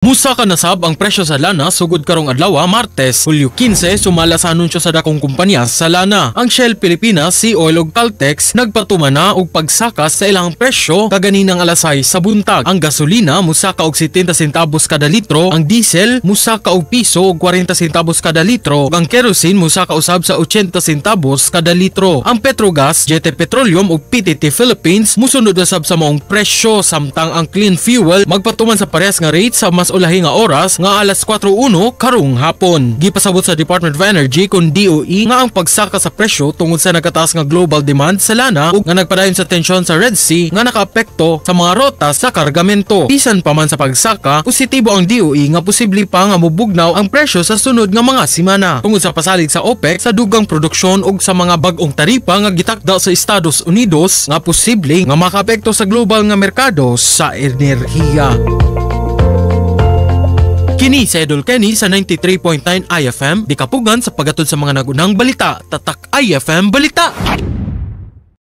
Musaka na sab ang presyo sa lana sugod karong adlaw, Martes, Hulyo 15, sumala sa anunsyo sa dakong kumpanya sa lana. Ang Shell Pilipinas, Sea Oil ug Caltex nagpatuman na og pagsaka sa ilang presyo kaganinang alas 6 sa buntag. Ang gasolina musaka og 70 centavos kada litro, ang diesel musaka og piso og 40 centavos kada litro, ug ang kerosene musaka usab sa 80 centavos kada litro. Ang Petrogas, JT Petroleum ug PTT Philippines musunod usab sa maong presyo, samtang ang Clean Fuel magpatuman sa parehas nga rate sa mas ulahi nga oras nga alas 4:01 karong hapon. Gipasabot sa Department of Energy kon DOE nga ang pagsaka sa presyo tungod sa nagkataas nga global demand sa lana ug nga nagpadayon sa tensyon sa Red Sea nga nakaapekto sa mga rota sa kargamento. Bisan pa man sa pagsaka, positibo ang DOE nga posible pa nga mubugnaw ang presyo sa sunod nga mga semana tungod sa pasalig sa OPEC sa dugang produksyon ug sa mga bag-ong taripa nga gitakda sa Estados Unidos nga posible nga makaapekto sa global nga merkado sa enerhiya. Kini si Idol Kenny sa 93.9 IFM, di kapugan sa pagatod sa mga nagunang balita. Tatak IFM Balita!